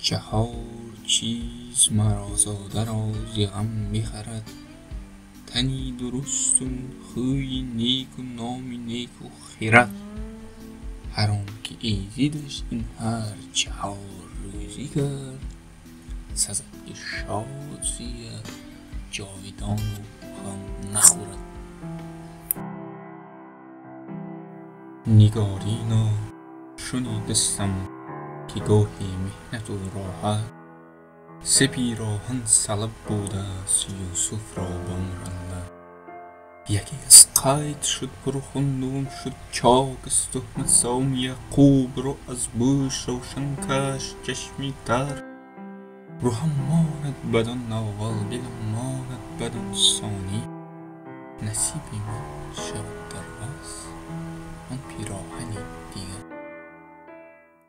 چهار چیز مر آزاده را ز غم بخرد: تنی درست و خوی نیک و نام نیک و خرد. هر آنک ایزدش این هر چهار روزی کرد، سزد که شاد زید جاویدان و غم نخورد. نگارینا شنیدستم که گاهی محنت و راحت، سه پیراهن سلب بوده است یوسف را به عمر اندر. یکی از قید شد پرخون، دوم شد چاک از تهمت، سوم یعقوب را از بوش روشن گشت چشم تر. روحم ماند بدان اول، دلم ماند بدان ثانی، نصیب من شود در وصل آن پیراهن دیگر.